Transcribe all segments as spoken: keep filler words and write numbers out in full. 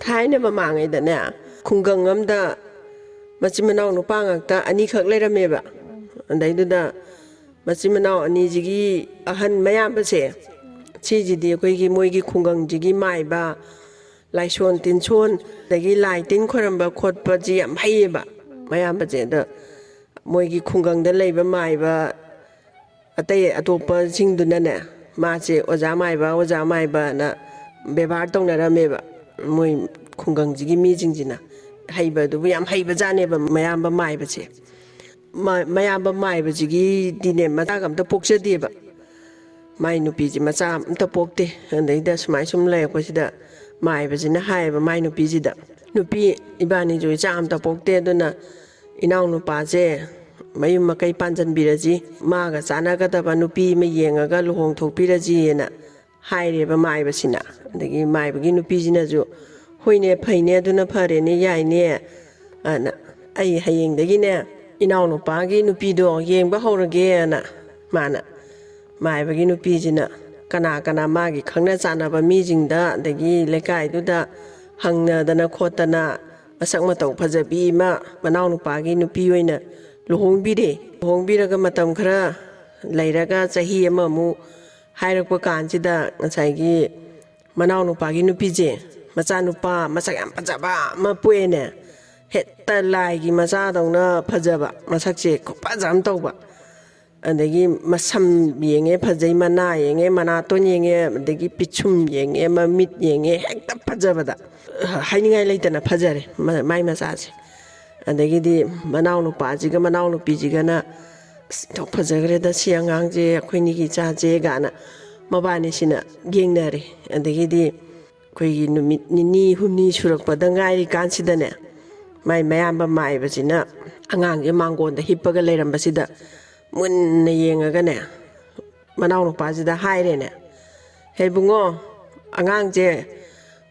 ꯊꯥꯏꯅ ꯃꯃꯥꯡꯉꯩꯗꯅꯦ, ꯈꯨꯡꯒꯪ ꯑꯝꯗ ꯃꯆꯤꯟ ꯃꯅꯥꯎ ꯅꯨꯄꯥ ꯉꯥꯛꯇ ꯑꯅꯤꯈꯛ ꯂꯩꯔꯝꯃꯦꯕ꯫ ꯑꯗꯩꯗꯨꯗ ꯃꯆꯤꯟ ꯃꯅꯥꯎ ꯑꯅꯤꯁꯤꯒꯤ ꯑꯍꯟ ꯃꯌꯥꯝꯕꯁꯦ, ꯁꯤꯁꯤꯗꯤ ꯑꯩꯈꯣꯏꯒꯤ ꯃꯣꯏꯒꯤ ꯈꯨꯡꯒꯪꯁꯤꯒꯤ ꯃꯥꯏꯕ, ꯂꯥꯏꯁꯣꯟ ꯇꯤꯟꯁꯣꯟ, ꯑꯗꯒꯤ ꯂꯥꯏ ꯇꯤꯟ ꯈꯣꯏꯔꯝꯕ ꯈꯣꯠꯄꯁꯤ ꯌꯥꯝ ꯍꯩꯌꯦꯕ ꯃꯌꯥꯝꯕꯁꯦ꯫ ꯑꯗ ꯃꯣꯏꯒꯤ ꯈꯨꯡꯒꯪꯗ ꯂꯩꯕ ꯃꯥꯏꯕ ꯑꯇꯩ ꯑꯇꯣꯞꯄꯁꯤꯡꯗꯨꯅꯅꯦ, ꯃꯥꯁꯦ "ꯑꯣꯖꯥ ꯃꯥꯏꯕ, ꯑꯣꯖꯥ ꯃꯥꯏꯕꯅ" ꯕꯦꯕꯥꯔ ꯇꯧꯅꯔꯝꯃꯦꯕ꯫ ꯃꯣꯏ ꯈꯨꯡꯒꯪꯁꯤꯒꯤ ꯃꯤꯁꯤꯡꯁꯤꯅ ꯍꯩꯕꯗꯨꯕꯨ ꯌꯥꯝ ꯍꯩꯕꯖꯥꯠꯅꯦꯕ ꯃꯌꯥꯝꯕ ꯃꯥꯏꯕꯁꯦ꯫ ꯃ-, ꯃꯌꯥꯝꯕ ꯃꯥꯏꯕꯁꯤꯒꯤꯗꯤꯅꯦ, ꯃꯆꯥꯒ ꯑꯝꯇ ꯄꯣꯛꯆꯗꯦꯕ꯫ ꯃꯥꯏ ꯅꯨꯄꯤꯁꯦ ꯃꯆꯥ ꯑꯝꯇ ꯄꯣꯛꯇꯦ꯫ ꯑꯗꯩꯗ ꯁꯨꯃꯥꯏ ꯁꯨꯝ ꯂꯩꯔꯛꯄꯁꯤꯗ ꯃꯥꯏꯕꯁꯤꯅ ꯍꯥꯏꯌꯦꯕ ꯃꯥꯏ ꯅꯨꯄꯤꯁꯤꯗ, "ꯅꯨꯄꯤ, ꯏꯕꯥꯅꯤꯁꯨ ꯏꯆꯥ ꯑꯝꯇ ꯄꯣꯛꯇꯦ, ꯑꯗꯨꯅ ꯏꯅꯥꯎꯅꯨꯄꯥꯁꯦ ꯃꯌꯨꯝ ꯃꯀꯩ ꯄꯥꯟꯖꯟꯕꯤꯔꯁꯤ, ꯃꯥꯒ ꯆꯥꯟꯅꯒꯗꯕ ꯅꯨꯄꯤ ꯑꯃ ꯌꯦꯡꯉꯒ ꯂꯨꯍꯣꯡꯊꯣꯛꯄꯤꯔꯁꯤꯅ" ꯍꯥꯏꯔꯦꯕ ꯃꯥꯏꯕꯁꯤꯅ꯫ ꯑꯗꯒꯤ ꯃꯥꯏꯕꯒꯤ ꯅꯨꯄꯤꯁꯤꯅꯁꯨ, "ꯍꯣꯏꯅꯦ, ꯐꯩꯅꯦ, ꯑꯗꯨꯅ ꯐꯔꯦꯅꯦ, ꯌꯥꯏꯅꯦ" ꯑꯅ, "ꯑꯩ ꯍꯌꯦꯡꯗꯒꯤꯅꯦ ꯏꯅꯥꯎꯅꯨꯄꯥꯒꯤ ꯅꯨꯄꯤꯗꯣ ꯌꯦꯡꯕ ꯍꯧꯔꯒꯦꯅ" ꯃꯥꯅ, ꯃꯥꯏꯕꯒꯤ ꯅꯨꯄꯤꯁꯤꯅ ꯀꯅꯥ ꯀꯅꯥ ꯃꯥꯒꯤ ꯈꯪꯅ ꯆꯥꯟꯅꯕ ꯃꯤꯁꯤꯡꯗ, ꯑꯗꯒꯤ ꯂꯩꯀꯥꯏꯗꯨꯗ ꯍꯪꯅꯗꯅ ꯈꯣꯠꯇꯅ, ꯃꯁꯛ ꯃꯇꯧ ꯐꯖꯕꯤ ꯑꯃ ꯃꯅꯥꯎꯅꯨꯄꯥꯒꯤ ꯅꯨꯄꯤ ꯑꯣꯏꯅ ꯂꯨꯍꯣꯡꯕꯤꯔꯦ꯫ ꯂꯨꯍꯣꯡꯕꯤꯔꯒ ꯃꯇꯝ ꯈꯔ ꯂꯩꯔꯒ, ꯆꯍꯤ ꯑꯃꯃꯨꯛ ꯍꯥꯏꯔꯛꯄ ꯀꯥꯟꯁꯤꯗ, ꯉꯁꯥꯏꯒꯤ ꯃꯅꯥꯎꯅꯨꯄꯥꯒꯤ ꯅꯨꯄꯤꯁꯦ, ꯃꯆꯥꯅꯨꯄꯥ ꯃꯁꯛ ꯌꯥꯝ ꯐꯖꯕ ꯑꯃ ꯄꯣꯛꯑꯦꯅꯦ꯫ ꯍꯦꯛꯇ ꯂꯥꯏꯒꯤ ꯃꯆꯥꯗꯧꯅ ꯐꯖꯕ, ꯃꯁꯛꯁꯦ ꯈꯨꯐꯖ ꯑꯃ ꯇꯧꯕ꯫ ꯑꯗꯒꯤ ꯃꯁꯝ ꯌꯦꯡꯉꯦ ꯐꯖꯩ, ꯃꯅꯥ ꯌꯦꯡꯉꯦ, ꯃꯅꯥꯇꯣꯟ ꯌꯦꯡꯉꯦ, ꯑꯗꯒꯤ ꯄꯤꯁꯨꯝ ꯌꯦꯡꯉꯦ, ꯃꯃꯤꯠ ꯌꯦꯡꯉꯦ, ꯍꯦꯛꯇ ꯐꯖꯕꯗ, ꯍꯥꯏꯅꯤꯡꯉꯥꯏ ꯂꯩꯇꯅ ꯐꯖꯔꯦ ꯃ-, ꯃꯥꯏ ꯃꯆꯥꯁꯦ꯫ ꯑꯗꯒꯤꯗꯤ ꯃꯅꯥꯎꯅꯨꯄꯥꯁꯤꯒ ꯃꯅꯥꯎꯅꯨꯄꯤꯁꯤꯒꯅ, "ꯑꯁ, ꯏꯟꯊꯣꯛ ꯐꯖꯈ꯭ꯔꯦꯗ ꯁꯤ ꯑꯉꯥꯡꯁꯦ, ꯑꯩꯈꯣꯏꯅꯤꯒꯤ ꯏꯆꯥꯁꯦ" ꯀꯥꯏꯅ ꯃꯕꯥꯅꯤꯁꯤꯅ ꯌꯦꯡꯅꯔꯦ꯫ ꯑꯗꯒꯤꯗꯤ ꯑꯩꯈꯣꯏꯒꯤ ꯅꯨꯃꯤꯠ ꯅꯤꯅꯤ ꯍꯨꯝꯅꯤ ꯁꯨꯔꯛꯄꯗ ꯉꯥꯏꯔꯤ ꯀꯥꯟꯁꯤꯗꯅꯦ, ꯃꯥꯏ ꯃꯌꯥꯝꯕ ꯃꯥꯏꯕꯁꯤꯅ ꯑꯉꯥꯡꯁꯦ ꯃꯥꯡꯒꯣꯟꯗ ꯍꯤꯞꯄꯒ ꯂꯩꯔꯝꯕꯁꯤꯗ ꯃꯨꯟꯅ ꯌꯦꯡꯉꯒꯅꯦ, ꯃꯅꯥꯎꯅꯨꯄꯥꯁꯤꯗ ꯍꯥꯏꯔꯦꯅꯦ, "ꯍꯦ ꯏꯕꯨꯡꯉꯣ, ꯑꯉꯥꯡꯁꯦ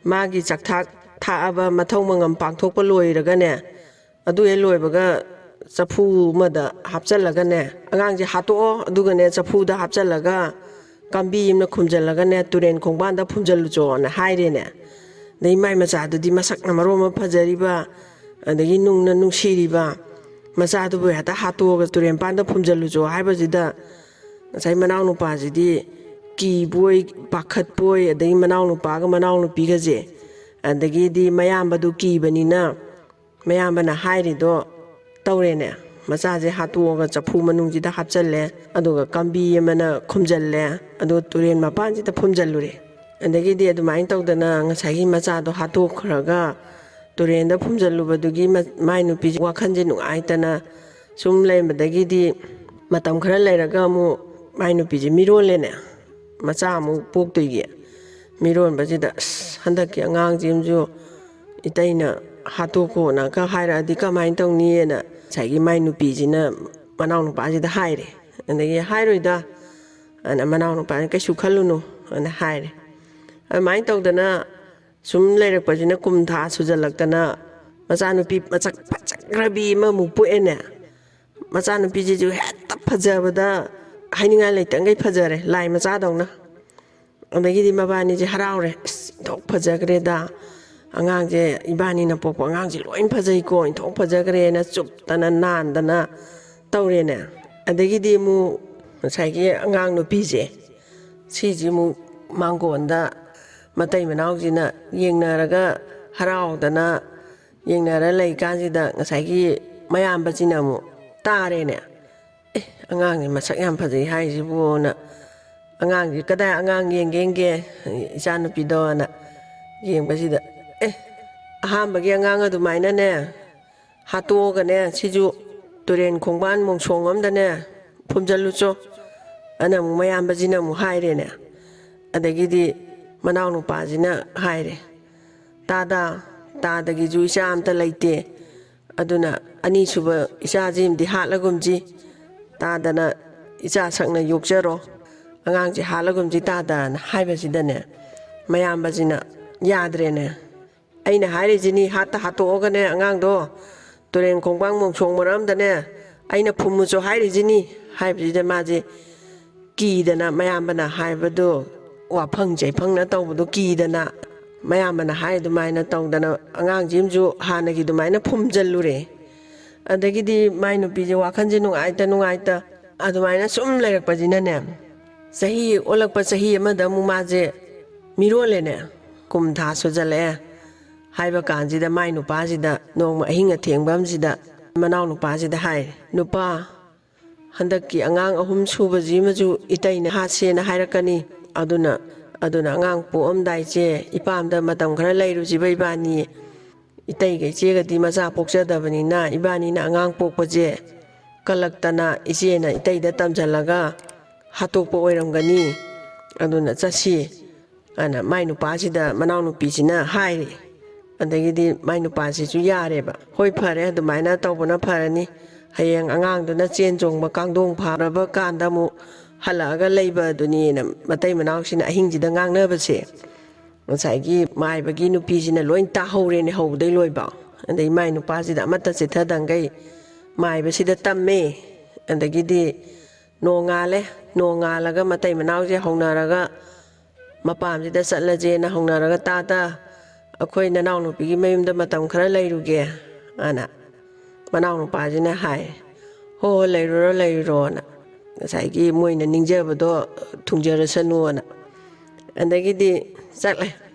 ꯃꯥꯒꯤ ꯆꯥꯛꯊꯥꯛ ꯊꯥꯛꯑꯕ, ꯃꯊꯧ ꯃꯉꯝ ꯄꯥꯡꯊꯣꯛꯄ ꯂꯣꯏꯔꯒꯅꯦ, ꯑꯗꯨ ꯍꯦꯛ ꯂꯣꯏꯕꯒ ꯆꯐꯨ ꯑꯃꯗ ꯍꯥꯞꯆꯜꯂꯒꯅꯦ, ꯑꯉꯥꯡꯁꯦ ꯍꯥꯠꯇꯣꯛꯑꯣ, ꯑꯗꯨꯒꯅꯦ ꯆꯐꯨꯗ ꯍꯥꯞꯆꯜꯂꯒ ꯀꯥꯝꯕꯤ ꯑꯃꯅ ꯈꯨꯝꯖꯜꯂꯒꯅꯦ, ꯇꯨꯔꯦꯟ ꯈꯣꯡꯕꯥꯟꯗ ꯐꯨꯝꯖꯜꯂꯨꯆꯣꯅ" ꯍꯥꯏꯔꯦꯅꯦ꯫ ꯑꯗꯩ ꯃꯥꯏ ꯃꯆꯥꯗꯨꯗꯤ ꯃꯁꯛꯅ ꯃꯔꯣꯟ ꯑꯃ ꯐꯖꯔꯤꯕ, ꯑꯗꯒꯤ ꯅꯨꯡꯅ ꯅꯨꯡꯁꯤꯔꯤꯕ, ꯃꯆꯥꯗꯨꯕꯨ ꯍꯦꯛꯇ ꯍꯥꯠꯇꯣꯛꯑꯒ ꯇꯨꯔꯦꯟ ꯃꯄꯥꯟꯗ ꯐꯨꯝꯖꯤꯜꯂꯨꯆꯣ ꯍꯥꯏꯕꯁꯤꯗ, ꯉꯁꯥꯏ ꯃꯅꯥꯎꯅꯨꯄꯥꯁꯤꯗꯤ ꯀꯤꯕꯣꯏ, ꯄꯥꯈꯠꯄꯣꯏ, ꯑꯗꯒꯤ ꯃꯅꯥꯎꯅꯨꯄꯥꯒ ꯃꯅꯥꯎꯅꯨꯄꯤꯒꯁꯦ, ꯑꯗꯒꯤꯗꯤ ꯃꯌꯥꯝꯕꯗꯨ ꯀꯤꯕꯅꯤꯅ, ꯃꯌꯥꯝꯕꯅ ꯍꯥꯏꯔꯤꯗꯣ ꯇꯧꯔꯦꯅꯦ꯫ ꯃꯆꯥꯁꯦ ꯍꯥꯠꯇꯣꯛꯑꯒ ꯆꯐꯨ ꯃꯅꯨꯡꯁꯤꯗ ꯍꯥꯞꯆꯜꯂꯦ, ꯑꯗꯨꯒ ꯀꯝꯕꯤ ꯑꯃꯅ ꯈꯨꯝꯖꯜꯂꯦ, ꯑꯗꯨꯒ ꯇꯨꯔꯦꯟ ꯃꯄꯥꯟꯁꯤꯗ ꯐꯨꯝꯖꯜꯂꯨꯔꯦ꯫ ꯑꯗꯒꯤꯗꯤ ꯑꯗꯨꯃꯥꯏꯅ ꯇꯧꯗꯅ ꯉꯁꯥꯏꯒꯤ ꯃꯆꯥꯗꯣ ꯍꯥꯠꯇꯣꯛꯈ꯭ꯔꯒ ꯇꯨꯔꯦꯟꯗ ꯐꯨꯝꯖꯜꯂꯨꯕꯗꯨꯒꯤ ꯃ-, ꯃꯥꯏ ꯅꯨꯄꯤꯁꯦ ꯋꯥꯈꯜꯁꯦ ꯅꯨꯡꯉꯥꯏꯇꯅ ꯁꯨꯝ ꯂꯩꯔꯝꯕꯗꯒꯤꯗꯤ, ꯃꯇꯝ ꯈꯔ ꯂꯩꯔꯒ ꯑꯃꯨꯛ ꯃꯥꯏ ꯅꯨꯄꯤꯁꯦ ꯃꯤꯔꯣꯜꯂꯦꯅꯦ, ꯃꯆꯥ ꯑꯃꯨꯛ ꯄꯣꯛꯇꯣꯏꯒꯤ꯫ ꯃꯤꯔꯣꯟꯕꯁꯤꯗ, "ꯑꯁ, ꯍꯟꯗꯛꯀꯤ ꯑꯉꯥꯡꯁꯤꯃꯁꯨ ꯏꯇꯩꯅ ꯍꯥꯠꯇꯣꯛꯈꯣꯅꯒ ꯍꯥꯏꯔꯛꯑꯗꯤ ꯀꯃꯥꯏꯅ ꯇꯧꯅꯤꯅ?" ꯉꯁꯥꯏꯒꯤ ꯃꯥꯏ ꯅꯨꯄꯤꯁꯤꯅ ꯃꯅꯥꯎꯅꯨꯄꯥꯁꯤꯗ ꯍꯥꯏꯔꯦ꯫ ꯑꯗꯒꯤ, "ꯍꯥꯏꯔꯣꯏꯗ," ꯑꯅ ꯃꯅꯥꯎꯅꯨꯄꯥꯅ, "ꯀꯩꯁꯨ ꯈꯜꯂꯨꯅꯨ," ꯑꯅ ꯍꯥꯏꯔꯦ꯫ ꯑꯗꯨꯃꯥꯏꯅ ꯇꯧꯗꯅ ꯁꯨꯝ ꯂꯩꯔꯛꯄꯁꯤꯅ ꯀꯨꯝ ꯊꯥ ꯁꯨꯖꯜꯂꯛꯇꯅ ꯃꯆꯥꯅꯨꯄꯤ ꯃꯁꯛ ꯐꯖꯈ꯭ꯔꯕꯤ ꯑꯃꯃꯨꯛ ꯄꯣꯛꯑꯦꯅꯦ꯫ ꯃꯆꯥꯅꯨꯄꯤꯁꯤꯁꯨ ꯍꯦꯛꯇ ꯐꯖꯕꯗ ꯍꯥꯏꯅꯤꯡꯉꯥꯏ ꯂꯩꯇꯉꯩ ꯐꯖꯔꯦ, ꯂꯥꯏ ꯃꯆꯥꯗꯧꯅ꯫ ꯑꯗꯒꯤꯗꯤ ꯃꯕꯥꯅꯤꯁꯦ ꯍꯔꯥꯎꯔꯦ, "ꯑꯁ, ꯏꯟꯊꯣꯛ ꯐꯖꯈ꯭ꯔꯦꯗ, ꯑꯉꯥꯡꯁꯦ, ꯏꯕꯥꯅꯤꯅ ꯄꯣꯛꯄ ꯑꯉꯥꯡꯁꯦ ꯂꯣꯏ ꯐꯖꯩꯀꯣ, ꯏꯟꯊꯣꯛ ꯐꯖꯈ꯭ꯔꯦꯅ" ꯆꯨꯞꯇꯅ ꯅꯥꯟꯗꯅ ꯇꯧꯔꯦꯅꯦ꯫ ꯑꯗꯒꯤꯗꯤ ꯑꯃꯨꯛ ꯉꯁꯥꯏꯒꯤ ꯑꯉꯥꯡ ꯅꯨꯄꯤꯁꯦ, ꯁꯤꯁꯤ ꯑꯃꯨꯛ ꯃꯥꯡꯒꯣꯟꯗ ꯃꯇꯩ ꯃꯅꯥꯎꯁꯤꯅ ꯌꯦꯡꯅꯔꯒ ꯍꯔꯥꯎꯗꯅ ꯌꯦꯡꯅꯔ ꯂꯩꯀꯥꯟꯁꯤꯗ, ꯉꯁꯥꯏꯒꯤ ꯃꯌꯥꯝꯕꯁꯤꯅ ꯑꯃꯨꯛ ꯇꯥꯔꯦꯅꯦ꯫ "ꯑꯦ, ꯑꯉꯥꯡꯁꯦ ꯃꯁꯛ ꯌꯥꯝ ꯐꯖꯩ ꯍꯥꯏꯁꯤꯕꯨꯅ, ꯑꯉꯥꯡꯁꯦ ꯀꯗꯥꯏ ꯑꯉꯥꯡ ꯌꯦꯡꯒꯦ, ꯌꯦꯡꯒꯦ, ꯏꯆꯥꯅꯨꯄꯤꯗꯣꯅ ꯌꯦꯡꯕꯁꯤꯗ, ꯑꯦ, ꯑꯍꯥꯟꯕꯒꯤ ꯑꯉꯥꯡ ꯑꯗꯨꯃꯥꯏꯅꯅꯦ, ꯍꯥꯠꯇꯣꯛꯑꯒꯅꯦ, ꯁꯤꯁꯨ ꯇꯨꯔꯦꯟ ꯈꯣꯡꯕꯥꯟ ꯃꯣꯡꯁꯣꯡ ꯑꯝꯗꯅꯦ ꯐꯨꯝꯖꯜꯂꯨꯆꯣ," ꯑꯅ ꯑꯃꯨꯛ ꯃꯌꯥꯝꯕꯁꯤꯅ ꯑꯃꯨꯛ ꯍꯥꯏꯔꯦꯅꯦ꯫ ꯑꯗꯒꯤꯗꯤ ꯃꯅꯥꯎꯅꯨꯄꯥꯁꯤꯅ ꯍꯥꯏꯔꯦ, "ꯇꯥꯗ, ꯇꯥꯗꯒꯤꯁꯨ ꯏꯆꯥ ꯑꯝꯇ ꯂꯩꯇꯦ, ꯑꯗꯨꯅ ꯑꯅꯤꯁꯨꯕ ꯏꯆꯥꯁꯤꯃꯗꯤ ꯍꯥꯠꯂꯒꯨꯝꯁꯤ, ꯇꯥꯗꯅ ꯏꯆꯥ ꯁꯛꯅ ꯌꯣꯛꯆꯔꯣ, ꯑꯉꯥꯡꯁꯦ ꯍꯥꯠꯂꯒꯨꯝꯁꯤ ꯇꯥꯗꯅ" ꯍꯥꯏꯕꯁꯤꯗꯅꯦ, ꯃꯌꯥꯝꯕꯁꯤꯅ ꯌꯥꯗ꯭ꯔꯦꯅꯦ꯫ "ꯑꯩꯅ ꯍꯥꯏꯔꯤꯁꯤꯅꯤ, ꯍꯥꯠꯇ ꯍꯥꯠꯇꯣꯛꯑꯒꯅꯦ ꯑꯉꯥꯡꯗꯣ, ꯇꯨꯔꯦꯟ ꯈꯣꯡꯕꯥꯡ ꯃꯣꯡꯁꯣꯡ ꯃꯔꯛ ꯑꯝꯗꯅꯦ ꯑꯩꯅ ꯐꯨꯝꯃꯨꯆꯣ ꯍꯥꯏꯔꯤꯁꯤꯅꯤ" ꯍꯥꯏꯕꯁꯤꯗ ꯃꯥꯁꯦ ꯀꯤꯗꯅ, ꯃꯌꯥꯝꯕꯅ ꯍꯥꯏꯕꯗꯣ, ꯋꯥꯐꯪ ꯆꯩꯐꯪꯅ ꯇꯧꯕꯗꯣ ꯀꯤꯗꯅ, ꯃꯌꯥꯝꯕꯅ ꯍꯥꯏ ꯑꯗꯨꯃꯥꯏꯅ ꯇꯧꯗꯅ ꯑꯉꯥꯡꯁꯤ ꯑꯃꯁꯨ ꯍꯥꯟꯅꯒꯤ ꯑꯗꯨꯃꯥꯏꯅ ꯐꯨꯝꯖꯜꯂꯨꯔꯦ꯫ ꯑꯗꯒꯤꯗꯤ ꯃꯥꯏ ꯅꯨꯄꯤꯁꯦ ꯋꯥꯈꯜꯁꯦ ꯅꯨꯡꯉꯥꯏꯇ ꯅꯨꯡꯉꯥꯏꯇ ꯑꯗꯨꯃꯥꯏꯅ ꯁꯨꯝ ꯂꯩꯔꯛꯄꯁꯤꯅꯅꯦ, ꯆꯍꯤ ꯑꯣꯜꯂꯛꯄ ꯆꯍꯤ ꯑꯃꯗ ꯑꯃꯨꯛ ꯃꯥꯁꯦ ꯃꯤꯔꯣꯜꯂꯦꯅꯦ, ꯀꯨꯝ ꯊꯥ ꯁꯨꯖꯜꯂꯛꯑꯦ꯫ ꯍꯥꯏꯕ ꯀꯥꯟꯁꯤꯗ ꯃꯥꯏ ꯅꯨꯄꯥꯁꯤꯗ ꯅꯣꯡꯃ ꯑꯍꯤꯡ ꯑꯊꯦꯡꯕ ꯑꯃꯁꯤꯗ ꯃꯅꯥꯎ ꯅꯨꯄꯥꯁꯤꯗ ꯍꯥꯏ, "ꯅꯨꯄꯥ, ꯍꯟꯗꯛꯀꯤ ꯑꯉꯥꯡ ꯑꯍꯨꯝ ꯁꯨꯕꯁꯤꯃꯁꯨ ꯏꯇꯩꯅ ꯍꯥꯠꯁꯦꯅ ꯍꯥꯏꯔꯛꯀꯅꯤ꯫ ꯑꯗꯨꯅ, ꯑꯗꯨꯅ ꯑꯉꯥꯡ ꯄꯣꯛꯑꯝꯗꯥꯏꯁꯦ ꯏꯄꯥꯝꯗ ꯃꯇꯝ ꯈꯔ ꯂꯩꯔꯨꯁꯤꯕ ꯏꯕꯥꯅꯤ꯫ ꯏꯇꯩꯒ ꯏꯆꯦꯒꯗꯤ ꯃꯆꯥ ꯄꯣꯛꯆꯗꯕꯅꯤꯅ ꯏꯕꯥꯅꯤꯅ ꯑꯉꯥꯡ ꯄꯣꯛꯄꯁꯦ ꯀꯜꯂꯛꯇꯅ ꯏꯆꯦꯅ ꯏꯇꯩꯗ ꯇꯝꯁꯤꯜꯂꯒ ꯍꯥꯠꯇꯣꯛꯄ ꯑꯣꯏꯔꯝꯒꯅꯤ꯫ ꯑꯗꯨꯅ ꯆꯠꯁꯤ" ꯑꯅ ꯃꯥꯏ ꯅꯨꯄꯥꯁꯤꯗ ꯃꯅꯥꯎꯅꯨꯄꯤꯁꯤꯅ ꯍꯥꯏꯔꯦ꯫ ꯑꯗꯒꯤꯗꯤ ꯃꯥꯏ ꯅꯨꯄꯥꯁꯤꯁꯨ ꯌꯥꯔꯦꯕ, "ꯍꯣꯏ, ꯐꯔꯦ, ꯑꯗꯨꯃꯥꯏꯅ ꯇꯧꯕꯅ ꯐꯔꯅꯤ꯫ ꯍꯌꯦꯡ ꯑꯉꯥꯡꯗꯨꯅ ꯆꯦꯟ ꯆꯣꯡꯕ ꯀꯥꯡꯗꯣꯡ ꯐꯥꯔꯕ ꯀꯥꯟꯗ ꯑꯃꯨꯛ ꯍꯜꯂꯛꯑꯒ ꯂꯩꯕ ꯑꯗꯨꯅꯤꯅ" ꯃꯇꯩ ꯃꯅꯥꯎꯁꯤꯅ ꯑꯍꯤꯡꯁꯤꯗ ꯉꯥꯡꯅꯕꯁꯦ, ꯉꯁꯥꯏꯒꯤ ꯃꯥꯏꯕꯒꯤ ꯅꯨꯄꯤꯁꯤꯅ ꯂꯣꯏ ꯇꯥꯍꯧꯔꯦꯅꯦ, ꯍꯧꯕꯗꯩ ꯂꯣꯏꯕ꯫ ꯑꯗꯩ ꯃꯥꯏ ꯅꯨꯄꯥꯁꯤꯗ ꯑꯃꯠꯇ ꯆꯤꯠꯊꯗꯈꯩ ꯃꯥꯏꯕꯁꯤꯗ ꯇꯝꯃꯦ꯫ ꯑꯗꯒꯤꯗꯤ ꯅꯣꯡꯉꯥꯜꯂꯦ꯫ ꯅꯣꯡꯉꯥꯜꯂꯒ ꯃꯇꯩ ꯃꯅꯥꯎꯁꯦ ꯍꯧꯅꯔꯒ ꯃꯄꯥꯝꯁꯤꯗ ꯆꯠꯂꯁꯦꯅ ꯍꯧꯅꯔꯒ, "ꯇꯥ ꯇꯥ, ꯑꯩꯈꯣꯏ ꯅꯅꯥꯎꯅꯨꯄꯤꯒꯤ ꯃꯌꯨꯝꯗ ꯃꯇꯝ ꯈꯔ ꯂꯩꯔꯨꯒꯦ" ꯑꯅ ꯃꯅꯥꯎꯅꯨꯄꯥꯁꯤꯅ ꯍꯥꯏ꯫ "ꯍꯣ ꯍꯣ, ꯂꯩꯔꯨꯔꯣ, ꯂꯩꯔꯨꯔꯣꯅ", ꯉꯁꯥꯏꯒꯤ ꯃꯣꯏꯅ ꯅꯤꯡꯖꯕꯗꯣ ꯊꯨꯡꯖꯔꯁꯅꯨꯅ꯫ ꯑꯗꯒꯤꯗꯤ ꯆꯠꯂꯦ꯫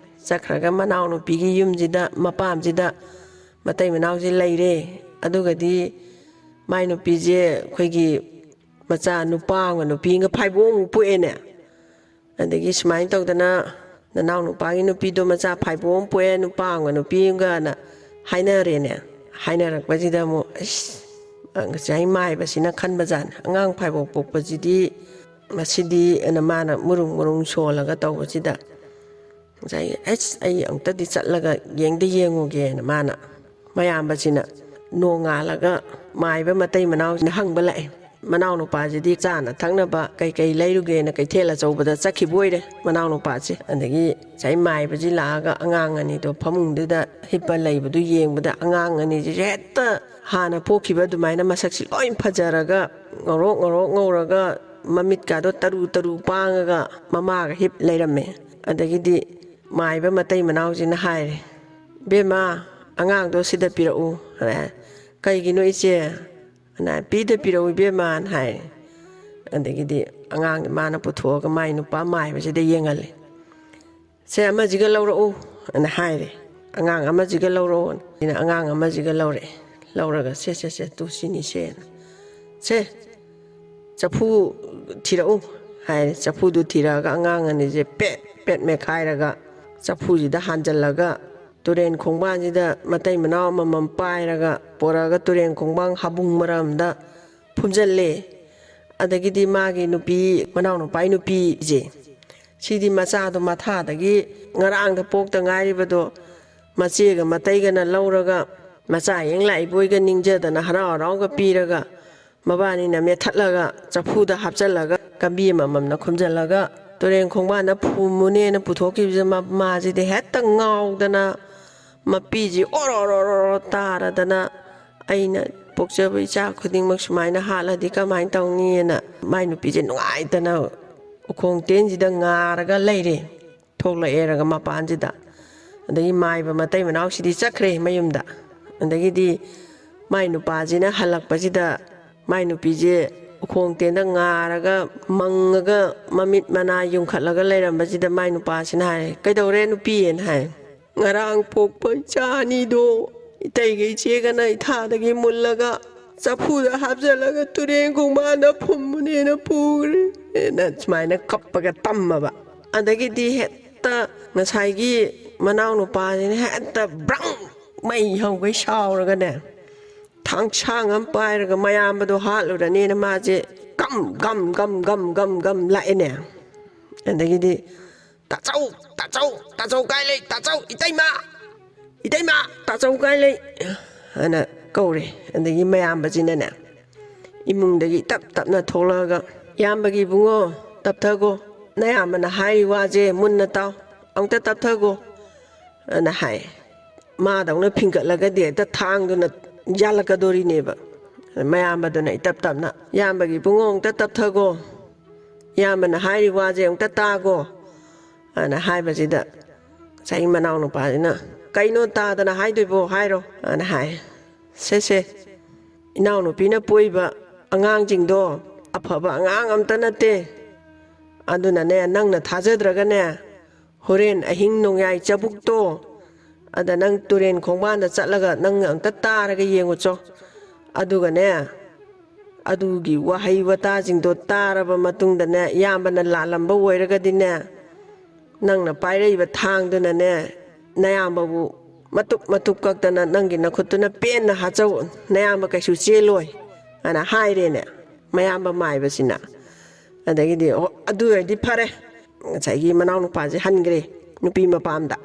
ꯆꯠꯈ꯭ꯔꯒ ꯃꯅꯥꯎꯅꯨꯄꯤꯒꯤ ꯌꯨꯝꯁꯤꯗ, ꯃꯄꯥꯝꯁꯤꯗ ꯃꯇꯩ ꯃꯅꯥꯎꯁꯦ ꯂꯩꯔꯦ꯫ ꯑꯗꯨꯒꯗꯤ ꯃꯥꯏ ꯅꯨꯄꯤꯁꯦ ꯑꯩꯈꯣꯏꯒꯤ ꯃꯆꯥ ꯅꯨꯄꯥ ꯑꯃꯒ ꯅꯨꯄꯤ ꯑꯃꯒ ꯐꯥꯏꯕꯣꯛ ꯑꯃꯨꯛ ꯄꯣꯛꯑꯦꯅꯦ꯫ ꯑꯗꯒꯤ ꯁꯨꯃꯥꯏꯅ ꯇꯧꯗꯅ ꯅꯅꯥꯎ ꯅꯨꯄꯥꯒꯤ ꯅꯨꯄꯤꯗꯣ ꯃꯆꯥ ꯐꯥꯏꯕꯣꯛ ꯑꯃ ꯄꯣꯛꯑꯦ, ꯅꯨꯄꯥ ꯑꯃꯒ ꯅꯨꯄꯤ ꯑꯃꯒꯅ ꯍꯥꯏꯅꯔꯦꯅꯦ꯫ ꯍꯥꯏꯅꯔꯛꯄꯁꯤꯗ ꯑꯃꯨꯛ, "ꯑꯁ, ꯉꯁꯥꯏ ꯃꯥꯏꯕꯁꯤꯅ ꯈꯟꯕꯖꯥꯠꯅꯤ, ꯑꯉꯥꯡ ꯐꯥꯏꯕꯣꯛ ꯄꯣꯛꯄꯁꯤꯗꯤ, ꯃꯁꯤꯗꯤ" ꯑꯅ ꯃꯥꯅ ꯃꯨꯔꯨꯝ ꯃꯨꯔꯨꯝ ꯁꯣꯜꯂꯒ ꯇꯧꯕꯁꯤꯗ, ꯉꯁꯥꯏꯒꯤ, "ꯑꯩꯁ, ꯑꯩ ꯑꯃꯨꯛꯇꯗꯤ ꯆꯠꯂꯒ ꯌꯦꯡꯗ ꯌꯦꯡꯉꯨꯒꯦꯅ" ꯃꯥꯅ, ꯃꯌꯥꯝꯕꯁꯤꯅ ꯅꯣꯡꯉꯥꯜꯂꯒ ꯃꯥꯏꯕ ꯃꯇꯩ ꯃꯅꯥꯎꯁꯤꯅ ꯍꯪꯕ ꯂꯥꯛꯑꯦ꯫ ꯃꯅꯥꯎ ꯅꯨꯄꯥꯁꯤꯗꯤ ꯆꯥꯅ ꯊꯛꯅꯕ ꯀꯩ ꯀꯩ ꯂꯩꯔꯨꯒꯦꯅ ꯀꯩꯊꯦꯜ ꯑꯆꯧꯕꯗ ꯆꯠꯈꯤꯕ ꯑꯣꯏꯔꯦ ꯃꯅꯥꯎ ꯅꯨꯄꯥꯁꯦ꯫ ꯑꯗꯒꯤ ꯉꯁꯥꯏ ꯃꯥꯏꯕꯁꯤ ꯂꯥꯛꯑꯒ ꯑꯉꯥꯡ ꯑꯅꯤꯗꯣ ꯐꯃꯨꯡꯗꯨꯗ ꯍꯤꯞꯄ ꯂꯩꯕꯗꯨ ꯌꯦꯡꯕꯗ, ꯑꯉꯥꯡ ꯑꯅꯤꯁꯤꯁꯨ ꯍꯦꯛꯇ ꯍꯥꯟꯅ ꯄꯣꯛꯈꯤꯕ ꯑꯗꯨꯃꯥꯏꯅ ꯃꯁꯛꯁꯤ ꯂꯣꯏ ꯐꯖꯔꯒ, ꯉꯧꯔꯣꯛ ꯉꯧꯔꯣꯛ ꯉꯧꯔꯒ, ꯃꯃꯤꯠꯀꯥꯗꯣ ꯇꯔꯨ ꯇꯔꯨ ꯄꯥꯡꯉꯒ ꯃꯃꯥꯒ ꯍꯤꯞ ꯂꯩꯔꯝꯃꯦ꯫ ꯑꯗꯒꯤꯗꯤ ꯃꯥꯏꯕ ꯃꯇꯩ ꯃꯅꯥꯎꯁꯤꯅ ꯍꯥꯏꯔꯦ, "ꯏꯕꯦꯝꯃ, ꯑꯉꯥꯡꯗꯣ ꯁꯤꯗ ꯄꯤꯔꯛꯎ" ꯍꯥꯏ꯫ "ꯀꯩꯒꯤꯅꯣ ꯏꯆꯦ?" ꯑꯅ, "ꯄꯤꯗ ꯄꯤꯔꯛꯎ ꯏꯕꯦꯝꯃꯅ" ꯍꯥꯏꯔꯦ꯫ ꯑꯗꯒꯤꯗꯤ ꯑꯉꯥꯡꯗꯤ ꯃꯥꯅ ꯄꯨꯊꯣꯛꯑꯒ ꯃꯥꯏ ꯅꯨꯄꯥ ꯃꯥꯏꯕꯁꯤꯗ ꯌꯦꯡꯍꯜꯂꯦ꯫ "ꯁꯦ, ꯑꯃꯁꯤꯒ ꯂꯧꯔꯛꯎ" ꯑꯅ ꯍꯥꯏꯔꯦ꯫ "ꯑꯉꯥꯡ ꯑꯃꯁꯤꯒ ꯂꯧꯔꯛꯑꯣ" ꯑꯅ ꯑꯉꯥꯡ ꯑꯃꯁꯤꯒ ꯂꯧꯔꯛꯑꯦ꯫ ꯂꯧꯔꯒ, "ꯁꯦ, ꯁꯦ, ꯁꯦ, ꯇꯨ ꯁꯤꯅꯤ ꯁꯦꯅ꯫ ꯁꯦ, ꯆꯐꯨ ꯊꯤꯔꯛꯎ" ꯍꯥꯏꯔꯦ꯫ ꯆꯐꯨꯗꯨ ꯊꯤꯔꯛꯑꯒ ꯑꯉꯥꯡ ꯑꯅꯤꯁꯦ ꯄꯦꯠ ꯄꯦꯠ ꯃꯦꯠꯈꯥꯏꯔꯒ ꯆꯐꯨꯁꯤꯗ ꯍꯥꯟꯖꯜꯂꯒ ꯇꯨꯔꯦꯟ ꯈꯣꯡꯕꯥꯟꯁꯤꯗ ꯃꯇꯩ ꯃꯅꯥꯎ ꯑꯃꯃꯝ ꯄꯥꯏꯔꯒ ꯄꯣꯔꯛꯑꯒ ꯇꯨꯔꯦꯟ ꯈꯣꯡꯕꯥꯟ ꯍꯥꯕꯨꯡ ꯃꯔꯝꯗ ꯐꯨꯝꯖꯜꯂꯦ꯫ ꯑꯗꯒꯤꯗꯤ ꯃꯥꯒꯤ ꯅꯨꯄꯤ, ꯃꯅꯥꯎ ꯅꯨꯄꯥꯒꯤ ꯅꯨꯄꯤꯁꯦ, ꯁꯤꯗꯤ ꯃꯆꯥꯗꯣ ꯃꯊꯥꯗꯒꯤ ꯉꯔꯥꯡꯗ ꯄꯣꯛꯇ ꯉꯥꯏꯔꯤꯕꯗꯣ ꯃꯆꯦꯒ ꯃꯇꯩꯒꯅ ꯂꯧꯔꯒ ꯃꯆꯥ ꯌꯦꯡ ꯂꯥꯛꯏꯕꯣꯏꯒ ꯅꯤꯡꯖꯗꯅ ꯍꯔꯥꯎ ꯍꯔꯥꯎꯒ ꯄꯤꯔꯒ ꯃꯕꯥꯅꯤꯅ ꯃꯦꯠꯊꯠꯂꯒ ꯆꯐꯨꯗ ꯍꯥꯞꯆꯜꯂꯒ ꯀꯝꯕꯤ ꯑꯃꯃꯝꯅ ꯈꯨꯝꯖꯜꯂꯒ ꯇꯨꯔꯦꯟ ꯈꯣꯡꯕꯥꯟꯗ ꯐꯨꯝꯃꯨꯅꯦꯅ ꯄꯨꯊꯣꯛꯈꯤꯕꯁꯦ ꯃ-, ꯃꯥꯁꯤꯗꯤ ꯍꯦꯛꯇ ꯉꯥꯎꯗꯅ ꯃꯄꯤꯁꯤ ꯑꯣꯔꯣ ꯑꯣꯔꯣ ꯑꯣꯔꯣ ꯇꯥꯔꯗꯅ "ꯑꯩꯅ ꯄꯣꯛꯆꯕ ꯏꯆꯥ ꯈꯨꯗꯤꯡꯃꯛ ꯁꯨꯃꯥꯏꯅ ꯍꯥꯠꯂꯗꯤ ꯀꯃꯥꯏꯅ ꯇꯧꯅꯤꯅ" ꯃꯥꯏ ꯅꯨꯄꯤꯁꯦ ꯅꯨꯡꯉꯥꯏꯇꯅ ꯎꯈꯣꯡ ꯇꯦꯟꯁꯤꯗ ꯉꯥꯔꯒ ꯂꯩꯔꯦ꯫ ꯊꯣꯛꯂꯛꯑꯦꯔꯒ ꯃꯄꯥꯟꯁꯤꯗ꯫ ꯑꯗꯒꯤ ꯃꯥꯏꯕ ꯃꯇꯩ ꯃꯅꯥꯎꯁꯤꯗꯤ ꯆꯠꯈ꯭ꯔꯦ ꯃꯌꯨꯝꯗ꯫ ꯑꯗꯒꯤꯗꯤ ꯃꯥꯏ ꯅꯨꯄꯥꯁꯤꯅ ꯍꯜꯂꯛꯄꯁꯤꯗ ꯃꯥꯏ ꯅꯨꯄꯤꯁꯦ ꯎꯈꯣꯡ ꯇꯦꯟꯗ ꯉꯥꯔꯒ ꯃꯪꯉꯒ ꯃꯃꯤꯠ ꯃꯅꯥ ꯌꯨꯡꯈꯠꯂꯒ ꯂꯩꯔꯝꯕꯁꯤꯗ ꯃꯥꯏ ꯅꯨꯄꯥꯁꯤꯅ ꯍꯥꯏꯔꯦ, "ꯀꯩꯗꯧꯔꯦ ꯅꯨꯄꯤꯑꯅ?" ꯍꯥꯏ꯫ "ꯉꯔꯥꯡ ꯄꯣꯛꯄ ꯏꯆꯥ ꯑꯅꯤꯗꯣ ꯏꯇꯩꯒ ꯏꯆꯦꯒꯅ ꯏꯊꯥꯗꯒꯤ ꯃꯨꯜꯂꯒ ꯆꯐꯨꯗ ꯍꯥꯞꯆꯜꯂꯒ ꯇꯨꯔꯦꯟ ꯈꯣꯡꯕꯥꯟꯗ ꯐꯨꯝꯕꯅꯦꯅ ꯄꯨꯈ꯭ꯔꯦꯅ" ꯁꯨꯃꯥꯏꯅ ꯀꯞꯄꯒ ꯇꯝꯃꯕ꯫ ꯑꯗꯒꯤꯗꯤ ꯍꯦꯛꯇ ꯉꯁꯥꯏꯒꯤ ꯃꯅꯥꯎꯅꯨꯄꯥꯁꯤꯅ ꯍꯦꯛꯇ ꯕ꯭ꯔꯪ ꯃꯩ ꯍꯧꯒꯩ ꯁꯥꯎꯔꯒꯅꯦ, ꯊꯥꯡꯁꯥꯡ ꯑꯃ ꯄꯥꯏꯔꯒ ꯃꯌꯥꯝꯕꯗꯣ ꯍꯥꯠꯂꯨꯔꯅꯦꯅ ꯃꯥꯁꯦ ꯒꯝ ꯒꯝ ꯒꯝ ꯒꯝ ꯒꯝ ꯒꯝ ꯂꯥꯛꯑꯦꯅꯦ꯫ ꯑꯗꯒꯤꯗꯤ "ꯇꯥꯆꯧ, ꯇꯥꯆꯧ, ꯇꯥꯆꯧ ꯀꯥꯏ ꯂꯩ? ꯇꯥꯆꯧ, ꯏꯇꯩꯃ, ꯏꯇꯩꯃ, ꯇꯥꯆꯧ ꯀꯥꯏ ꯂꯩ?" ꯍꯥꯏꯅ ꯀꯧꯔꯦ꯫ ꯑꯗꯒꯤ ꯃꯌꯥꯝꯕꯁꯤꯅꯅꯦ ꯏꯃꯨꯡꯗꯒꯤ ꯇꯞ ꯇꯞꯅ ꯊꯣꯛꯂꯛꯑꯒ, "ꯏꯌꯥꯝꯕꯒꯤ ꯏꯕꯨꯡꯉꯣ, ꯇꯞꯊꯒꯣ, ꯅꯌꯥꯝꯕꯅ ꯍꯥꯏꯔꯤ ꯋꯥꯁꯦ ꯃꯨꯟꯅ ꯇꯥꯎ, ꯑꯃꯨꯛꯇ ꯇꯞꯊꯒꯣ" ꯑꯅ ꯍꯥꯏ꯫ ꯃꯥꯗꯧꯅ ꯐꯤꯡꯒꯠꯂꯒꯗꯤ ꯍꯦꯛꯇ ꯊꯥꯡꯗꯨꯅ ꯌꯥꯜꯂꯛꯀꯗꯣꯔꯤꯅꯦꯕ꯫ ꯃꯌꯥꯝꯕꯗꯨꯅ ꯏꯇꯞ ꯇꯞꯅ, "ꯏꯌꯥꯝꯕꯒꯤ ꯏꯕꯨꯡꯉꯣ, ꯑꯃꯨꯛꯇ ꯇꯞꯊꯒꯣ, ꯏꯌꯥꯝꯕꯅ ꯍꯥꯏꯔꯤ ꯋꯥꯁꯦ ꯑꯃꯨꯛꯇ ꯇꯥꯒꯣ" ꯑꯅ ꯍꯥꯏꯕꯁꯤꯗ ꯉꯁꯥꯏꯒꯤ ꯃꯅꯥꯎꯅꯨꯄꯥꯁꯤꯅ, "ꯀꯩꯅꯣ ꯇꯥꯗꯅ ꯍꯥꯏꯗꯣꯏꯕꯣ? ꯍꯥꯏꯔꯣ" ꯑꯅ ꯍꯥꯏ꯫ "ꯁꯦ ꯁꯦ, ꯏꯅꯥꯎꯅꯨꯄꯤꯅ ꯄꯣꯛꯏꯕ ꯑꯉꯥꯡꯁꯤꯡꯗꯣ ꯑꯐꯕ ꯑꯉꯥꯡ ꯑꯝꯇ ꯅꯠꯇꯦ꯫ ꯑꯗꯨꯅꯅꯦ, ꯅꯪꯅ ꯊꯥꯖꯗ꯭ꯔꯒꯅꯦ, ꯍꯣꯔꯦꯟ ꯑꯍꯤꯡ ꯅꯣꯡꯌꯥꯏ ꯆꯕꯨꯛꯇꯣ, ꯑꯗ ꯅꯪ ꯇꯨꯔꯦꯟ ꯈꯣꯡꯕꯥꯟꯗ ꯆꯠꯂꯒ ꯅꯪ ꯑꯝꯇ ꯇꯥꯔꯒ ꯌꯦꯡꯉꯨꯆꯣ꯫ ꯑꯗꯨꯒꯅꯦ, ꯑꯗꯨꯒꯤ ꯋꯥꯍꯩ ꯋꯥꯇꯥꯁꯤꯡꯗꯣ ꯇꯥꯔꯕ ꯃꯇꯨꯡꯗꯅꯦ, ꯏꯌꯥꯝꯕꯅ ꯂꯥꯜꯂꯝꯕ ꯑꯣꯏꯔꯒꯗꯤꯅꯦ, ꯅꯪꯅ ꯄꯥꯏꯔꯛꯏꯕ ꯊꯥꯡꯗꯨꯅꯅꯦ, ꯅꯌꯥꯝꯕꯕꯨ ꯃꯇꯨꯞ ꯃꯇꯨꯞ ꯀꯛꯇꯅ ꯅꯪꯒꯤ ꯅꯈꯨꯠꯇꯨꯅ ꯄꯦꯟꯅ ꯍꯥꯠꯆꯧ, ꯅꯌꯥꯝꯕ ꯀꯩꯁꯨ ꯆꯦꯜꯂꯣꯏ" ꯑꯅ ꯍꯥꯏꯔꯦꯅꯦ, ꯃꯌꯥꯝꯕ ꯃꯥꯏꯕꯁꯤꯅ꯫ ꯑꯗꯒꯤꯗꯤ, "ꯑꯣ, ꯑꯗꯨ ꯑꯣꯏꯔꯗꯤ ꯐꯔꯦ"꯫ ꯉꯁꯥꯏꯒꯤ ꯃꯅꯥꯎꯅꯨꯄꯥꯁꯦ ꯍꯟꯈ꯭ꯔꯦ ꯅꯨꯄꯤ ꯃꯄꯥꯝꯗ꯫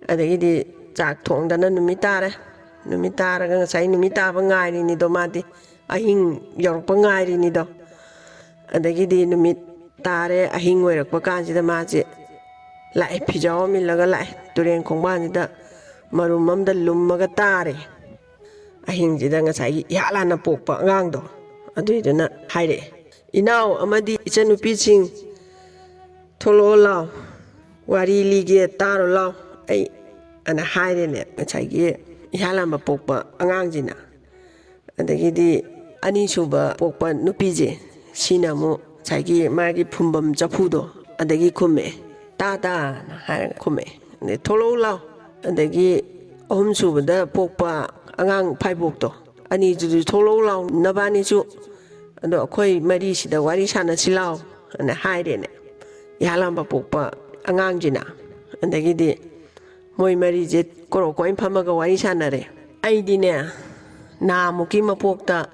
ꯑꯗꯒꯤꯗꯤ ꯆꯥꯛ ꯊꯣꯡꯗꯅ ꯅꯨꯃꯤꯠ ꯇꯥꯔꯦ꯫ ꯅꯨꯃꯤꯠ ꯇꯥꯔꯒ ꯉꯁꯥꯏ ꯅꯨꯃꯤꯠ ꯇꯥꯕ ꯉꯥꯏꯔꯤꯅꯤꯗꯣ, ꯃꯥꯗꯤ ꯑꯍꯤꯡ ꯌꯧꯔꯛꯄ ꯉꯥꯏꯔꯤꯅꯤꯗꯣ꯫ ꯑꯗꯒꯤꯗꯤ ꯅꯨꯃꯤꯠ ꯇꯥꯔꯦ, ꯑꯍꯤꯡ ꯑꯣꯏꯔꯛꯄ ꯀꯥꯟꯁꯤꯗ ꯃꯥꯁꯦ ꯂꯥꯛꯑꯦ, ꯐꯤꯖꯥꯎ ꯑꯃ ꯏꯜꯂꯒ ꯂꯥꯛꯑꯦ꯫ ꯇꯨꯔꯦꯟ ꯈꯣꯡꯕꯥꯟꯁꯤꯗ ꯃꯔꯨꯝ ꯑꯃꯗ ꯂꯨꯝꯃꯒ ꯇꯥꯔꯦ꯫ ꯑꯍꯤꯡꯁꯤꯗ ꯉꯁꯥꯏꯒꯤ ꯏꯍꯥꯟ ꯍꯥꯟꯅ ꯄꯣꯛꯄ ꯑꯉꯥꯡꯗꯣ, ꯑꯗꯨꯏꯗꯨꯅ ꯍꯥꯏꯔꯛꯑꯦ, "ꯏꯅꯥꯎ ꯑꯃꯗꯤ ꯏꯆꯟꯅꯨꯄꯤꯁꯤꯡ ꯊꯣꯛꯂꯛꯑꯣ ꯂꯥꯎ, ꯋꯥꯔꯤ ꯂꯤꯒꯦ, ꯇꯥꯔꯣ ꯂꯥꯎ ꯑꯩ" ꯑꯅ ꯍꯥꯏꯔꯦꯅꯦ ꯉꯁꯥꯏꯒꯤ ꯏꯍꯥꯟ ꯍꯥꯟꯕ ꯄꯣꯛꯄ ꯑꯉꯥꯡꯁꯤꯅ꯫ ꯑꯗꯒꯤꯗꯤ ꯑꯅꯤꯁꯨꯕ ꯄꯣꯛꯄ ꯅꯨꯄꯤꯁꯦ, ꯁꯤꯅ ꯑꯃꯨꯛ ꯉꯁꯥꯏꯒꯤ ꯃꯥꯒꯤ ꯐꯨꯝꯐꯝ ꯆꯐꯨꯗꯣ ꯑꯗꯒꯤ ꯈꯨꯝꯃꯛꯑꯦ, "ꯇꯥ ꯇꯥꯅ" ꯍꯥꯏꯔꯒ ꯈꯨꯝꯃꯛꯑꯦ꯫ ꯑꯗꯩ, "ꯊꯣꯛꯂꯛꯎ ꯂꯥꯎ"꯫ ꯑꯗꯒꯤ ꯑꯍꯨꯝꯁꯨꯕꯗ ꯄꯣꯛꯄ ꯑꯉꯥꯡ ꯐꯥꯏꯕꯣꯛꯇꯣ, "ꯑꯅꯤꯗꯨꯁꯨ ꯊꯣꯛꯂꯛꯎ ꯂꯥꯎ, ꯅꯕꯥꯅꯤꯁꯨ, ꯑꯗꯣ ꯑꯩꯈꯣꯏ ꯃꯔꯤꯁꯤꯗ ꯋꯥꯔꯤ ꯁꯥꯟꯅꯁꯤ ꯂꯥꯎ" ꯑꯅ ꯍꯥꯏꯔꯦꯅꯦ ꯏꯍꯥꯟ ꯍꯥꯟꯕ ꯄꯣꯛꯄ ꯑꯉꯥꯡꯁꯤꯅ꯫ ꯑꯗꯒꯤꯗꯤ ꯃꯣꯏ ꯃꯔꯤꯁꯦ ꯀꯣꯔꯣꯛ ꯀꯣꯏꯅ ꯐꯝꯃꯒ ꯋꯥꯔꯤ ꯁꯥꯟꯅꯔꯦ꯫ ꯑꯩꯗꯤꯅꯦ, ꯅꯍꯥꯟꯃꯨꯛꯀꯤ ꯃꯄꯣꯛꯇ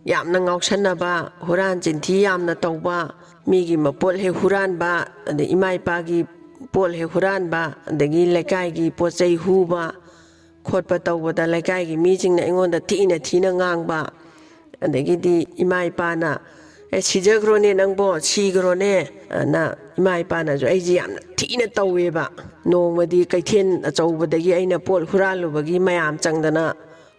ꯌꯥꯝꯅ ꯉꯥꯎꯁꯟꯅꯕ, ꯍꯨꯔꯥꯟ ꯆꯤꯟꯊꯤ ꯌꯥꯝꯅ ꯇꯧꯕ, ꯃꯤꯒꯤ ꯃꯄꯣꯠ ꯍꯦꯛ ꯍꯨꯔꯥꯟꯕ, ꯑꯗꯩ ꯏꯃꯥ ꯏꯄꯥꯒꯤ ꯄꯣꯠ ꯍꯦꯛ ꯍꯨꯔꯥꯟꯕ, ꯑꯗꯒꯤ ꯂꯩꯀꯥꯏꯒꯤ ꯄꯣꯠ ꯆꯩ ꯍꯨꯕ ꯈꯣꯠꯄ ꯇꯧꯕꯗ ꯂꯩꯀꯥꯏꯒꯤ ꯃꯤꯁꯤꯡꯅ ꯑꯩꯉꯣꯟꯗ ꯊꯤꯅ ꯊꯤꯅ ꯉꯥꯡꯕ, ꯑꯗꯒꯤꯗꯤ ꯏꯃꯥ ꯏꯄꯥꯅ, "ꯑꯦ, ꯁꯤꯖꯈ꯭ꯔꯣꯅꯦ ꯅꯪꯕꯣ, ꯁꯤꯈ꯭ꯔꯣꯅꯦ" ꯑꯅ ꯏꯃꯥ ꯏꯄꯥꯅꯁꯨ ꯑꯩꯁꯦ ꯌꯥꯝꯅ ꯊꯤꯅ ꯇꯧꯋꯦꯕ꯫ ꯅꯣꯡꯃꯗꯤ ꯀꯩꯊꯦꯜ ꯑꯆꯧꯕꯗꯒꯤ ꯑꯩꯅ ꯄꯣꯠ ꯍꯨꯔꯥꯜꯂꯨꯕꯒꯤ ꯃꯌꯥꯝ ꯆꯪꯗꯅ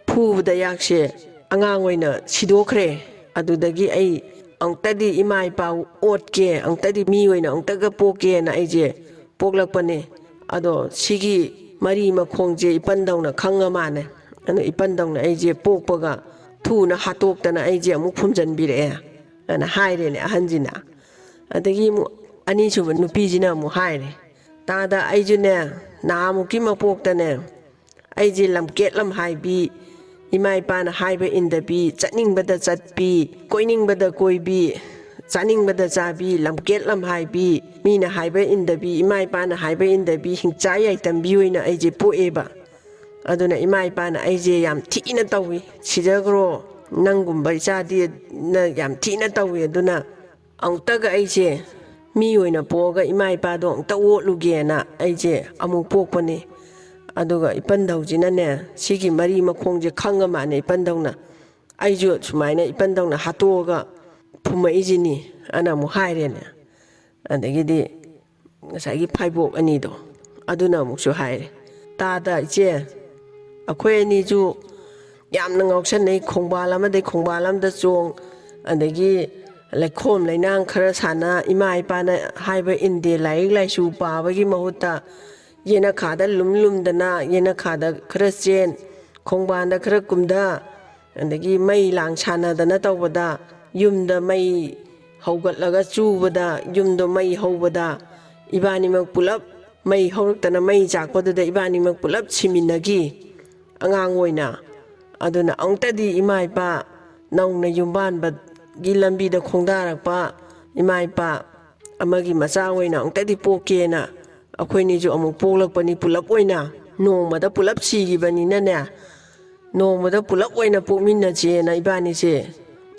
ꯐꯨꯕꯗ ꯌꯥꯛꯁꯦ ꯑꯉꯥꯡ ꯑꯣꯏꯅ ꯁꯤꯗꯣꯛꯈ꯭ꯔꯦ꯫ ꯑꯗꯨꯗꯒꯤ ꯑꯩ ꯑꯃꯨꯛꯇꯗꯤ ꯏꯃꯥ ꯏꯄꯥ ꯑꯣꯠꯀꯦ, ꯑꯃꯨꯛꯇꯗꯤ ꯃꯤ ꯑꯣꯏꯅ ꯑꯃꯨꯛꯇꯒ ꯄꯣꯛꯀꯦꯅ ꯑꯩꯁꯦ ꯄꯣꯛꯂꯛꯄꯅꯦ꯫ ꯑꯗꯣ ꯁꯤꯒꯤ ꯃꯔꯤ ꯃꯈꯣꯡꯁꯦ ꯏꯄꯟꯗꯧꯅ ꯈꯪꯉ ꯃꯥꯅꯦ꯫ ꯑꯗꯣ ꯏꯄꯟꯗꯧꯅ ꯑꯩꯁꯦ ꯄꯣꯛꯄꯒ ꯊꯨꯅ ꯍꯥꯠꯇꯣꯛꯇꯅ ꯑꯩꯁꯦ ꯑꯃꯨꯛ ꯐꯨꯝꯖꯤꯟꯕꯤꯔꯛꯑꯦ ꯑꯅ ꯍꯥꯏꯔꯦꯅꯦ ꯑꯍꯟꯁꯤꯅ꯫ ꯑꯗꯒꯤ ꯑꯃꯨꯛ ꯑꯅꯤꯁꯨꯕ ꯅꯨꯄꯤꯁꯤꯅ ꯑꯃꯨꯛ ꯍꯥꯏꯔꯦ, "ꯇꯥꯗ, ꯑꯩꯁꯨꯅꯦ ꯅꯍꯥꯃꯨꯛꯀꯤ ꯃꯄꯣꯛꯇꯅꯦ ꯑꯩꯁꯦ ꯂꯝꯀꯦꯠ ꯂꯝꯍꯥꯏꯕꯤ, ꯏꯃꯥ ꯏꯄꯥꯅ ꯍꯥꯏꯕ ꯏꯟꯗꯕꯤ, ꯆꯠꯅꯤꯡꯕꯗ ꯆꯠꯄꯤ, ꯀꯣꯏꯅꯤꯡꯕꯗ ꯀꯣꯏꯕꯤ, ꯆꯥꯅꯤꯡꯕꯗ ꯆꯥꯕꯤ, ꯂꯝꯀꯦꯠ ꯂꯝꯍꯥꯏꯕꯤ, ꯃꯤꯅ ꯍꯥꯏꯕ ꯏꯟꯗꯕꯤ, ꯏꯃꯥ ꯏꯄꯥꯅ ꯍꯥꯏꯕ ꯏꯟꯗꯕꯤ, ꯍꯤꯡꯆꯥ ꯌꯥꯏꯇꯝꯕꯤ ꯑꯣꯏꯅ ꯑꯩꯁꯦ ꯄꯣꯛꯑꯦꯕ꯫ ꯑꯗꯨꯅ ꯏꯃꯥ ꯏꯄꯥꯅ ꯑꯩꯁꯦ ꯌꯥꯝ ꯊꯤꯅ ꯇꯧꯏ, ꯁꯤꯖꯈ꯭ꯔꯣ, ꯅꯪꯒꯨꯝꯕ ꯏꯆꯥꯗꯤꯅ ꯌꯥꯝ ꯊꯤꯅ ꯇꯧꯏ꯫ ꯑꯗꯨꯅ ꯑꯃꯨꯛꯇꯒ ꯑꯩꯁꯦ ꯃꯤ ꯑꯣꯏꯅ ꯄꯣꯛꯑꯒ ꯏꯃꯥ ꯏꯄꯥꯗꯣ ꯑꯃꯨꯛꯇ ꯑꯣꯠꯂꯨꯒꯦꯅ ꯑꯩꯁꯦ ꯑꯃꯨꯛ ꯄꯣꯛꯄꯅꯤ꯫ ꯑꯗꯨꯒ ꯏꯄꯟꯗꯧꯁꯤꯅꯅꯦ ꯁꯤꯒꯤ ꯃꯔꯤ ꯃꯈꯣꯡꯁꯦ ꯈꯪꯉ ꯃꯥꯅꯦ ꯏꯄꯟꯗꯧꯅ, ꯑꯩꯁꯨ ꯁꯨꯃꯥꯏꯅ ꯏꯄꯟꯗꯧꯅ ꯍꯥꯠꯇꯣꯛꯑꯒ ꯐꯨꯝꯃꯛꯏꯁꯤꯅꯤ" ꯑꯅ ꯑꯃꯨꯛ ꯍꯥꯏꯔꯦꯅꯦ꯫ ꯑꯗꯒꯤꯗꯤ ꯉꯁꯥꯏꯒꯤ ꯐꯥꯏꯕꯣꯛ ꯑꯅꯤꯗꯣ ꯑꯗꯨꯅ ꯑꯃꯨꯛꯁꯨ ꯍꯥꯏꯔꯦ, "ꯇꯥꯗ ꯏꯆꯦ, ꯑꯩꯈꯣꯏ ꯑꯅꯤꯁꯨ ꯌꯥꯝꯅ ꯉꯥꯎꯁꯟꯅꯩ, ꯈꯣꯡꯕꯥꯜ ꯑꯃꯗꯩ ꯈꯣꯡꯕꯥꯜ ꯑꯃꯗ ꯆꯣꯡ, ꯑꯗꯒꯤ ꯂꯩꯈꯣꯝ ꯂꯩꯅꯥꯡ ꯈꯔ ꯁꯥꯟꯅ, ꯏꯃꯥ ꯏꯄꯥꯅ ꯍꯥꯏꯕ ꯏꯟꯗꯦ, ꯂꯥꯏꯔꯤꯛ ꯂꯥꯏꯁꯨ ꯄꯥꯕꯒꯤ ꯃꯍꯨꯠꯇ ꯌꯦꯅꯈꯥꯗ ꯂꯨꯝ ꯂꯨꯝꯗꯅ ꯌꯦꯅꯈꯥꯗ ꯈꯔ ꯆꯦꯟ, ꯈꯣꯡꯕꯥꯟꯗ ꯈꯔ ꯀꯨꯝꯊ, ꯑꯗꯒꯤ ꯃꯩ ꯂꯥꯡ ꯁꯥꯟꯅꯗꯅ ꯇꯧꯕꯗ, ꯌꯨꯝꯗ ꯃꯩ ꯍꯧꯒꯠꯂꯒ ꯆꯨꯕꯗ, ꯌꯨꯝꯗꯣ ꯃꯩ ꯍꯧꯕꯗ ꯏꯕꯥꯅꯤꯃꯛ ꯄꯨꯂꯞ, ꯃꯩ ꯍꯧꯔꯛꯇꯅ ꯃꯩ ꯆꯥꯛꯄꯗꯨꯗ ꯏꯕꯥꯅꯤꯃꯛ ꯄꯨꯂꯞ ꯁꯤꯃꯤꯟꯅꯈꯤ ꯑꯉꯥꯡ ꯑꯣꯏꯅ꯫ ꯑꯗꯨꯅ ꯑꯃꯨꯛꯇꯗꯤ ꯏꯃꯥ ꯏꯄꯥ ꯅꯧꯅ ꯌꯨꯝꯕꯥꯟꯕꯒꯤ ꯂꯝꯕꯤꯗ ꯈꯣꯡꯗꯥꯔꯛꯄ ꯏꯃꯥ ꯏꯄꯥ ꯑꯃꯒꯤ ꯃꯆꯥ ꯑꯣꯏꯅ ꯑꯃꯨꯛꯇꯗꯤ ꯄꯣꯛꯀꯦꯅ ꯑꯩꯈꯣꯏꯅꯤꯁꯨ ꯑꯃꯨꯛ ꯄꯣꯛꯂꯛꯄꯅꯤ ꯄꯨꯂꯞ ꯑꯣꯏꯅ꯫ ꯅꯣꯡꯃꯗ ꯄꯨꯂꯞ ꯁꯤꯈꯤꯕꯅꯤꯅꯅꯦ, ꯅꯣꯡꯃꯗ ꯄꯨꯂꯞ ꯑꯣꯏꯅ ꯄꯣꯛꯃꯤꯟꯅꯁꯦꯅ ꯏꯕꯥꯅꯤꯁꯦ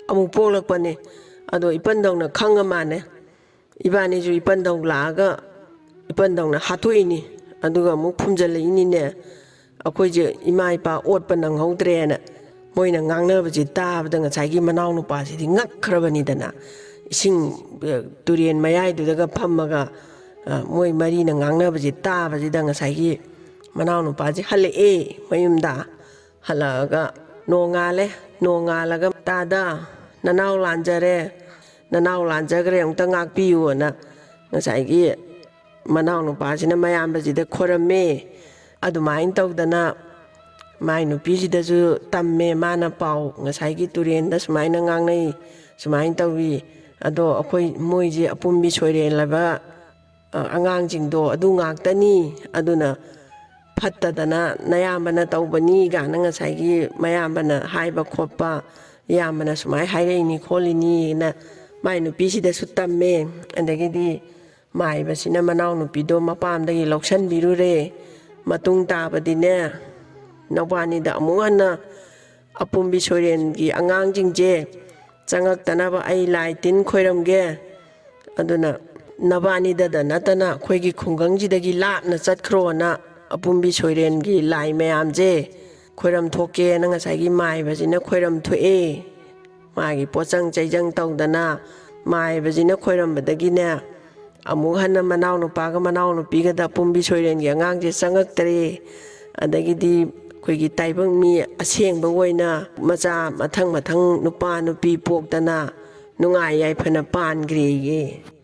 ꯑꯃꯨꯛ ꯄꯣꯛꯂꯛꯄꯅꯤ꯫ ꯑꯗꯣ ꯏꯄꯟꯗꯧꯅ ꯈꯪꯉ ꯃꯥꯅꯦ꯫ ꯏꯕꯥꯅꯤꯁꯨ ꯏꯄꯟꯗꯧ ꯂꯥꯛꯑꯒ ꯏꯄꯟꯗꯧꯅ ꯍꯥꯠꯇꯣꯛꯏꯅꯤ, ꯑꯗꯨꯒ ꯑꯃꯨꯛ ꯐꯨꯝꯖꯜꯂꯛꯏꯅꯤꯅꯦ꯫ ꯑꯩꯈꯣꯏꯁꯦ ꯏꯃꯥ ꯏꯄꯥ ꯑꯣꯠꯄ ꯅꯪꯍꯧꯗ꯭ꯔꯦꯅ ꯃꯣꯏꯅ ꯉꯥꯡꯅꯕꯁꯦ ꯇꯥꯕꯗ ꯉꯁꯥꯏꯒꯤ ꯃꯅꯥꯎ ꯅꯨꯄꯥꯁꯤꯗꯤ ꯉꯛꯈ꯭ꯔꯕꯅꯤꯗꯅ꯫ ꯏꯁꯤꯡ, ꯑ, ꯇꯨꯔꯦꯟ ꯃꯌꯥꯏꯗꯨꯗꯒ ꯐꯝꯃꯒ, ꯑ, ꯃꯣꯏ ꯃꯔꯤꯅ ꯉꯥꯡꯅꯕꯁꯦ ꯇꯥꯕꯁꯤꯗ ꯉꯁꯥꯏꯒꯤ ꯃꯅꯥꯎ ꯅꯨꯄꯥꯁꯦ ꯍꯜꯂꯛꯑꯦ ꯃꯌꯨꯝꯗ꯫ ꯍꯜꯂꯛꯑꯒ ꯅꯣꯡꯉꯥꯜꯂꯦ꯫ ꯅꯣꯡꯉꯥꯜꯂꯒ, "ꯇꯥꯗ, ꯅꯅꯥꯎ ꯂꯥꯟꯖꯔꯦ, ꯅꯅꯥꯎ ꯂꯥꯟꯖꯈ꯭ꯔꯦ, ꯑꯃꯨꯛꯇ ꯉꯥꯛꯄꯤꯌꯨꯅ" ꯉꯁꯥꯏꯒꯤ ꯃꯅꯥꯎꯅꯨꯄꯥꯁꯤꯅ ꯃꯌꯥꯝꯕꯁꯤꯗ ꯈꯣꯏꯔꯝꯃꯦ꯫ ꯑꯗꯨꯃꯥꯏꯅ ꯇꯧꯗꯅ ꯃꯥꯏ ꯅꯨꯄꯤꯁꯤꯗꯁꯨ ꯇꯝꯃꯦ꯫ ꯃꯥꯅ ꯄꯥꯎ ꯉꯁꯥꯏꯒꯤ ꯇꯨꯔꯦꯟꯗ ꯁꯨꯃꯥꯏꯅ ꯉꯥꯡꯅꯩ, ꯁꯨꯃꯥꯏꯅ ꯇꯧꯏ, ꯑꯗꯣ ꯑꯩꯈꯣꯏ ꯃꯣꯏꯁꯦ ꯑꯄꯨꯝꯕꯤ ꯁꯣꯏꯔꯦꯜꯂꯕ, ꯑ, ꯑꯉꯥꯡꯁꯤꯡꯗꯣ ꯑꯗꯨ ꯉꯥꯛꯇꯅꯤ, ꯑꯗꯨꯅ ꯐꯠꯇꯗꯅ ꯅꯌꯥꯝꯕꯅ ꯇꯧꯕꯅꯤ ꯀꯥꯏꯅ ꯉꯁꯥꯏꯒꯤ ꯃꯌꯥꯝꯕꯅ ꯍꯥꯏꯕ ꯈꯣꯠꯄ, ꯏꯌꯥꯝꯕꯅ ꯁꯨꯃꯥꯏꯅ ꯍꯥꯏꯔꯛꯏꯅꯤ ꯈꯣꯠꯂꯤꯅꯤꯅ ꯃꯥꯏ ꯅꯨꯄꯤꯁꯤꯗꯁꯨ ꯇꯝꯃꯦ꯫ ꯑꯗꯒꯤꯗꯤ ꯃꯥꯏꯕꯁꯤꯅ ꯃꯅꯥꯎꯅꯨꯄꯤꯗꯣ ꯃꯄꯥꯝꯗꯒꯤ ꯂꯧꯁꯟꯕꯤꯔꯨꯔꯦ꯫ ꯃꯇꯨꯡ ꯇꯥꯕꯗꯤꯅꯦ, ꯅꯕꯥꯅꯤꯗ ꯑꯃꯨꯛ ꯍꯟꯅ ꯑꯄꯨꯝꯕꯤ ꯁꯣꯏꯔꯦꯟꯒꯤ ꯑꯉꯥꯡꯁꯤꯡꯁꯦ ꯆꯪꯉꯛꯇꯅꯕ ꯑꯩ ꯂꯥꯏ ꯇꯤꯟ ꯈꯣꯏꯔꯝꯒꯦ꯫ ꯑꯗꯨꯅ ꯅꯕꯥꯅꯤꯗꯗ ꯅꯠꯇꯅ ꯑꯩꯈꯣꯏꯒꯤ ꯈꯨꯡꯒꯪꯁꯤꯗꯒꯤ ꯂꯥꯞꯅ ꯆꯠꯈ꯭ꯔꯣꯅ ꯑꯄꯨꯝꯕꯤ ꯁꯣꯏꯔꯦꯟꯒꯤ ꯂꯥꯏ ꯃꯌꯥꯝꯁꯦ ꯈꯣꯏꯔꯝ ꯊꯣꯛꯀꯦꯅ ꯉꯁꯥꯏꯒꯤ ꯃꯥꯏꯕꯁꯤꯅ ꯈꯣꯏꯔꯝ ꯊꯣꯛꯑꯦ꯫ ꯃꯥꯒꯤ ꯄꯣꯠꯆꯪ ꯆꯩꯖꯪ ꯇꯧꯗꯅ ꯃꯥꯏꯕꯁꯤꯅ ꯈꯣꯏꯔꯝꯕꯗꯒꯤꯅꯦ, ꯑꯃꯨꯛ ꯍꯟꯅ ꯃꯅꯥꯎꯅꯨꯄꯥꯒ ꯃꯅꯥꯎꯅꯨꯄꯤꯒꯗ ꯑꯄꯨꯝꯕꯤ ꯁꯣꯏꯔꯦꯟꯒꯤ ꯑꯉꯥꯡꯁꯦ ꯆꯪꯉꯛꯇ꯭ꯔꯦ꯫ ꯑꯗꯒꯤꯗꯤ ꯑꯩꯈꯣꯏꯒꯤ ꯇꯥꯏꯕꯪ ꯃꯤ ꯑꯁꯦꯡꯕ ꯑꯣꯏꯅ ꯃꯆꯥ ꯃꯊꯪ ꯃꯊꯪ ꯅꯨꯄꯥ ꯅꯨꯄꯤ ꯄꯣꯛꯇꯅ ꯅꯨꯡꯉꯥꯏ ꯌꯥꯏꯐꯅ ꯄꯥꯟꯈ꯭ꯔꯦꯌꯦ꯫